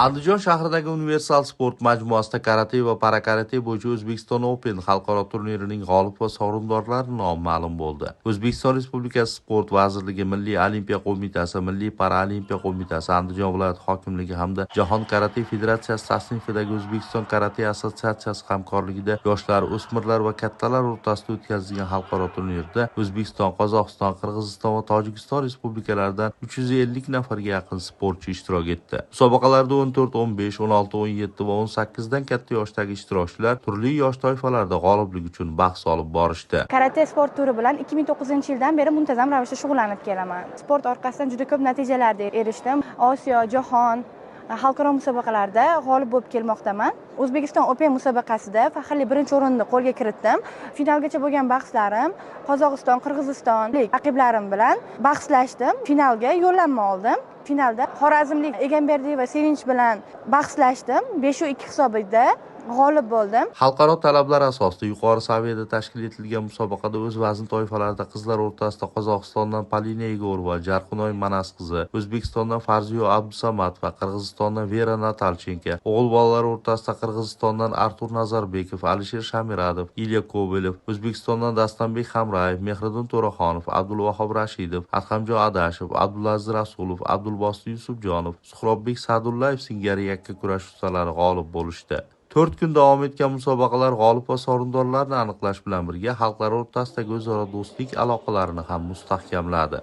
Andijon shahridagi Universal sport majmuasida karate va parakarate bo'yicha O'zbekiston Open xalqaro turnirining g'olib va sovrindorlari nomi ma'lum bo'ldi. O'zbekiston Respublikasi Sport vazirligi, Milliy Olimpiya qo'mitasi, Milliy Paralimpiya qo'mitasi, Andijon viloyati hokimligi hamda Jahon karate federatsiyasi tasnifidagi O'zbekiston karate assotsiatsiyasi hamkorligida yoshlar, o'smirlar va kattalar o'rtasida o'tkazilgan xalqaro turnirda O'zbekiston, Qozog'iston, Qirg'iziston va Tojikiston respublikalaridan 350 nafarga yaqin sportchi ishtirok etdi. Musobaqalarda 14, 15, 16, 17 va 18 dan katta yoshdagi ishtirokchilar turli yosh toifalarida g'oliblik uchun bahs olib borishdi. Karate sport turi bilan 2009-yildan beri muntazam ravishda shug'ullanib kelaman. Sport orqasidan juda ko'p natijalarga erishdim. Osiyo, jahon, xalqaro musobaqalarda g'olib bo'lib kelmoqdaman. O'zbekiston Open musobaqasida faxrli birinchi o'rinni qo'lga kiritdim. Finalgacha bo'lgan bahslarim Qozog'iston, Qirg'izistonlik raqiblarim bilan bahslashdim. Finalga yo'llanma oldim. Finalda xorazmlik Egamberdiyeva Sevinch bilan bahslashdim. 5-2 hisobida g'olib bo'ldim. Xalqaro talablar asosida yuqori saviyada tashkil etilgan musobaqada o'z vazn toifalarida qizlar o'rtasida Qozog'istondan Polina Yegorova, Jarqunoy Manas qizi, O'zbekistondan Farziyo Abdusamat va Qirg'izistondan Vera Natalchenko, o'g'il bolalar o'rtasida Qirg'izistondan Artur Nazarbekov, Alisher Shamiradov, Ilya Kobelev, O'zbekistondan Dastanbek Hamrayev, Mehriddin To'raxonov, Abdulvahob Rashidov, Adhamjon Adashev, Abdulaziz Rasulov, Abdulbosit Yusufjonov, Suhrobbek Sa'dullayev singari yakka kurash ustalari g'olib bo'lishdi. 4 kun davom etgan musobaqalar g'olib va sovrindorlarni aniqlash bilan birga xalqlar o'rtasidagi o'zaro do'stlik aloqalarini ham mustahkamladi.